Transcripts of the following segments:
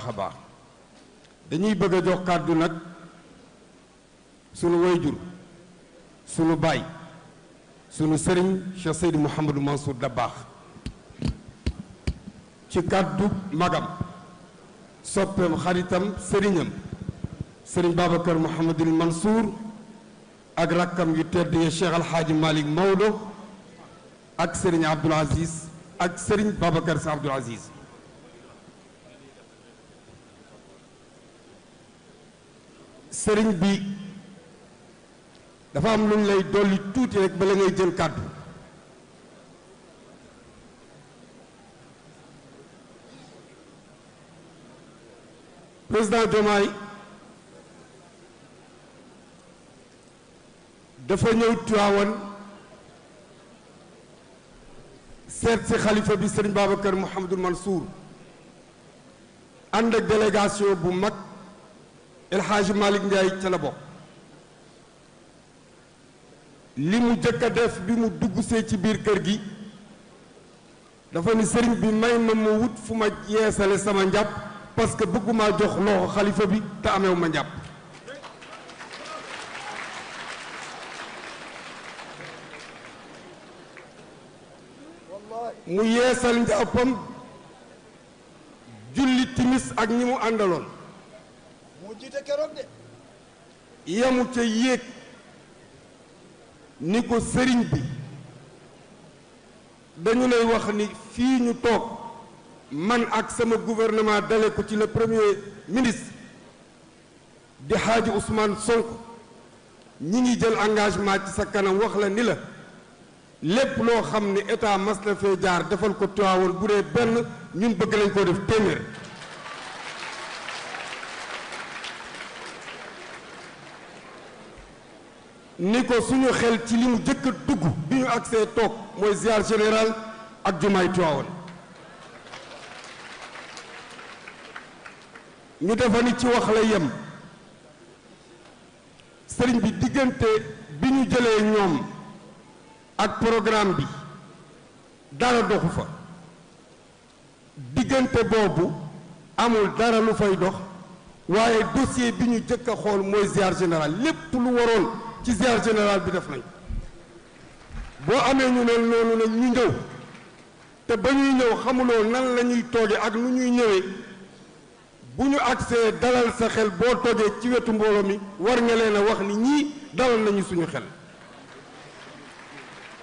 baax a baax dañuy bëgg a jox kàddu nag sunu wayjur sunu baay sunu sëriñ Cheikh Seydi Mouhamadou Mansour Dabakh ci kàddu magam soppeem xaritam sëriñam sëriñ Babacar Mouhamadul Mansour ak rakkam yu tedd ya Cheikh Alhaaji Malick Maodo ak sëriñ Abdoul Aziz ak sëriñ Babacar Sy Abdoul Aziz sëriñ bi dafa am lu ñu lay dolli tuuti rek bala ngay jël kàddu président Diomaye dafa ñëw Tiwaawan seet si xalifa bi sëriñ Babacar Mouhamadul Mansour ànd ak délégation bu mag El Hadji Malick Ndiaye ca la bokk li mu jëkk a def bi mu dugg see ci biir kër gi dafa ni sëriñ bi may ma wut fu ma yeesale sama njàpp parce que bëgguma jox loxo xalifa bi te ameewu ma njàpp mu yeesal njàppam julli timis ak ñi mu àndaloon mu jiite keroog de yemu ca yéeg ni ko sëriñ bi dañu lay wax ni fii ñu toog man ak sama gouvernement dale ko ci le premier ministre di Hadji Ousmane Sonko ñi ngi jël engagement ci sa kanam wax la ni la lépp loo xam ni état mas na fee jaar defal ko Tiwaawan bu dee benn ñun bëgg nañ koo def téeméer ni ko suñu xel ci li mu jëkk a dugg bi ñu agsee toog mooy ziar général ak jumaay Tiwaawan ñu defa ni ci wax la yem sëriñ bi diggante bi ñu jëlee ñoom ak programme bi dara doxu fa diggante boobu amul dara lu fay dox waaye dossier bi ñu jëkk a xool mooy ziar général lépp lu waroon ci ziar général bi def nañ boo amee ñu ne noonu nag ñu ñëw te ba ñuy ñëw xamuloo nan la ñuy tooge ak nu ñuy ñëwee bu ñu agsee dalal sa xel boo toogee ci wetu mbooloo mi war nga leen a wax ni ñii dalal nañu suñu xel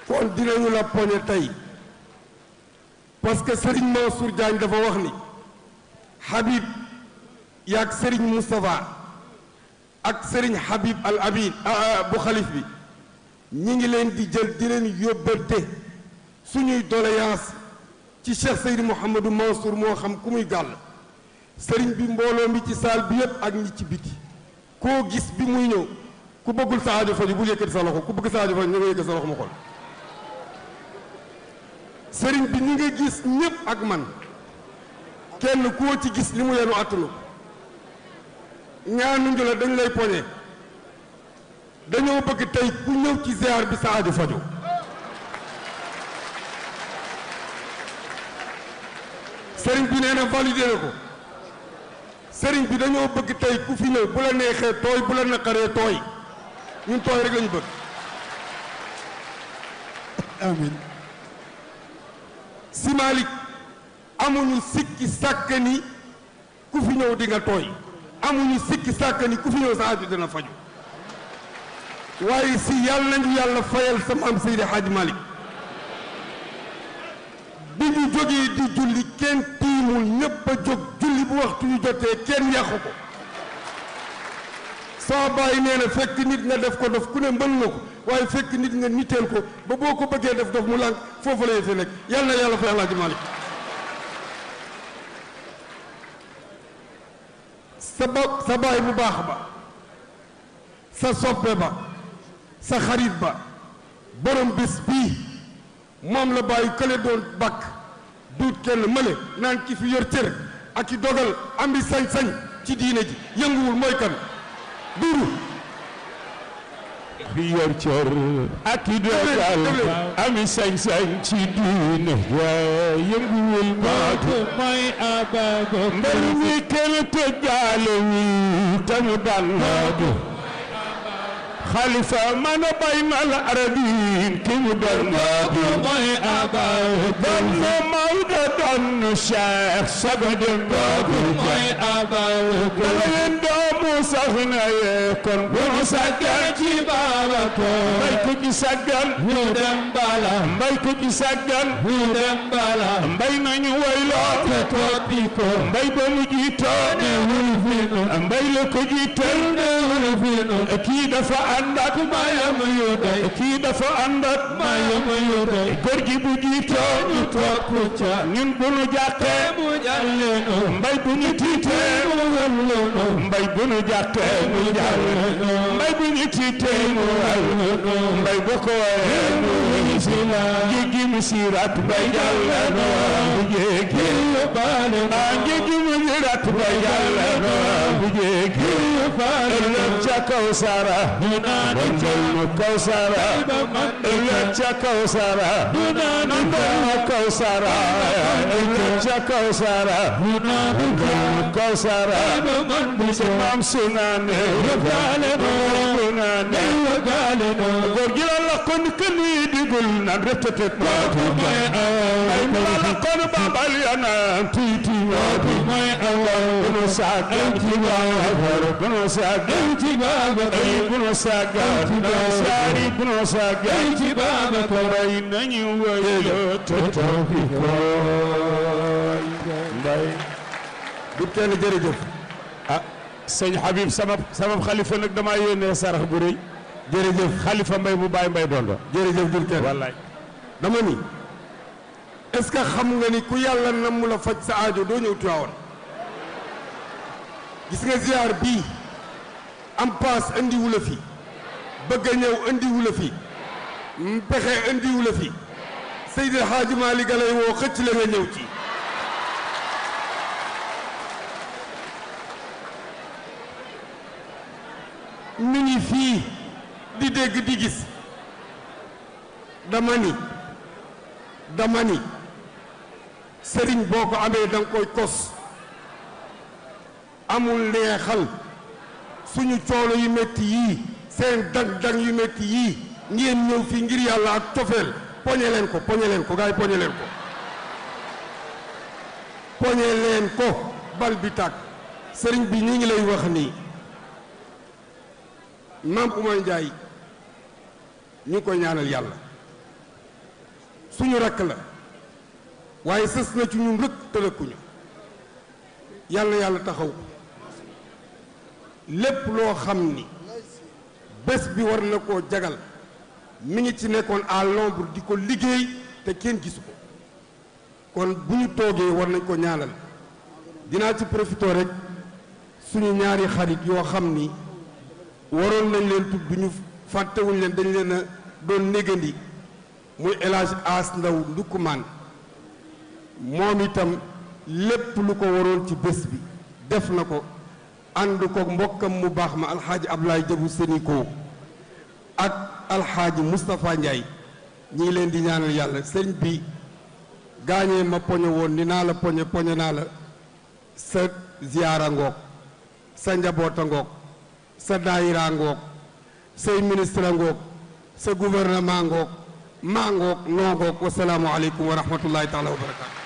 kon dinañu la poñe tey parce que Serigne Mansour Diagne dafa wax ni Habib yaag Serigne Moustapha ak Serigne Habib Al Amin bu xalif bi ñi ngi leen di jël di leen yóbbante suñuy doléance ci Cheikh Seydi Mouhamadou Mansour moo xam ku muy gàll Serigne bi mbooloo mi ci saal bi yëpp ak ñi ci biti koo gis bi muy ñëw ku bëggul sa aajo faju bul yëkkati sa loxo ku bëgg sa aajo faju ñu nga yëkkati sa loxo ma xool Serigne bi ñi nga gis ñëpp ak man kenn koo ci gis li mu yenu attunu ñaanuñu la dañ lay poñe dañoo bëgg tey ku ñëw ci ziar bi sa aajo faju Serigne bi nee na validé na ko Serigne bi dañoo bëgg tey ku fi ñëw bu la neexee tooy bu la naqaree tooy ñun tooy rek lañu bëgg amin si Malick amuñu sikki sàkk ni ku fi ñëw di nga tooy amuñu sikki sàkk ni ku fi ñëw sa aju dina faju waaye si yàlla nañu yàlla fayal sa maam Seydi Hadji Malick bi ñu jógee di julli kenn tiimul ñépp a jóg julli bu waxtu yu jotee kenn yàqu ko sama bàyyi nee na fekk nit nga def ko dof ku ne mën nga ko waaye fekk nit nga niteel ko ba boo ko bëggee def dof mu lànk foofu la yëfee nekk yàlla na yàlla fay Alaaji Malick sa baay bu baax ba sa soppe ba sa xarit ba borom bés bii moom la bàyyi kële doon bakk duut kenn mëne naan ki fi yor cër ak i dogal ambi sañ-sañ ci diine ji yënguwul mooy kan duuru fi yor cër ak i dogal ami sañ-sañ ci diine waaye yënguwul maatu mooy abago mbër mi kenn tëjaalewul tamu dal maatu xalifa man baynal arabin ki mu doon maatu mooy abago doon na Maodo doon na Cheikh Saga dem maatu mooy abago soxna yee kon bu ñu sàggan ci Babacar mbay ku ci sàggan ñu dem bala mbay ku ci sàggan ñu dem bala mbay nañu wayloo te toppi ko mbay ba mu jiitoo ne wul fi nu mbay la ko jiital ne wul fi nu kii dafa ànd ak mayam yu doy kii dafa ànd ak mayam yu doy góor gi bu jiitoo ñu topp ca ñun bu ñu jàqee mu jàlleenu mbay bu ñu tiitee mu wëlleenu mbay bu ñu jàqee mu jàlleenu mbay bu ñu tiitee mu wëlleenu mbay bu ko wee mu sila jéggi mu sirat mbay jàlleenu jéggi baale jéggi mu sirat mbay jàlleenu jéggi baale ca kaw sara nandal mu kaw sara ca kaw sara nandal mu kaw sara ca kaw sara nandal mu kaw sara maam sunaane sunaane góor gi la kon kenn digul nan retetet maatu ay la kon babal yana tuuti maatu mooy awal bunu saagal ci Babacar bunu saagal ci Babacar bunu saagal saari bunu saagal ci Babacar ay nañu wayo totofi ko mbay du kenn jërëjëf ah sëñ Habib sama xalifa nag dama yónnee sarax bu rëy jërëjëf xalifa mbay bu bàyyi mbay dondo jërëjëf du kenn wallaay dama ni est-ce que xam nga ni ku yàlla na mu la faj sa aajo doo ñëw Tiwaawan gis nga ziar bii am paas indiwu la fi bëgg a ñëw indiwu la fi pexe indiwu la fi Seydi Hadji Malick lay woo xëcc la nga ñëw ci ñu ngi fii di dégg di gis dama ni sëriñ boo ko amee danga koy kos amul neexal suñu coono yu métti yii seen dang-dang yu métti yii ngeen ñëw fii ngir yàlla ak cofeel poñe leen ko gars yi poñe leen ko poñe leen ko bal bi tàkk sëriñ bi ñi ngi lay wax nii Maam Oumar Ndiaye ñu ngi koy ñaanal yàlla suñu rakk la waaye sës na ci ñun rëkk tëlëkkuñu yàlla taxaw lépp loo xam ni bés bi war na koo jagal mi ngi ci nekkoon à l'ombre di ko liggéey te kenn gisu ko kon bu ñu toogee war nañ ko ñaanal dinaa ci profité rek suñu ñaari xarit yoo xam ni waroon nañ leen tudd ñu fàttewuñ leen dañ leen a doon négandi muy El Hadj As Ndaw Ndukkumaan moom itam lépp lu ko waroon ci bés bi def na ko ànd ko mbokkam mu baax ma alxaaji Ablaye Jabu Seniko ak alxaaji Moustapha Ndiaye ñi ngi leen di ñaanal yàlla sëñ bi gaañee ma poñe woon ni naa la poñe naa la sa ziyaara ngoog sa njaboota ngoog sa daayira ngoog say ministre ngoog sa gouvernement ngoog maa ngoog noo ngoog wasalaamu aleykum wa rahmatullahi taala wa barakatu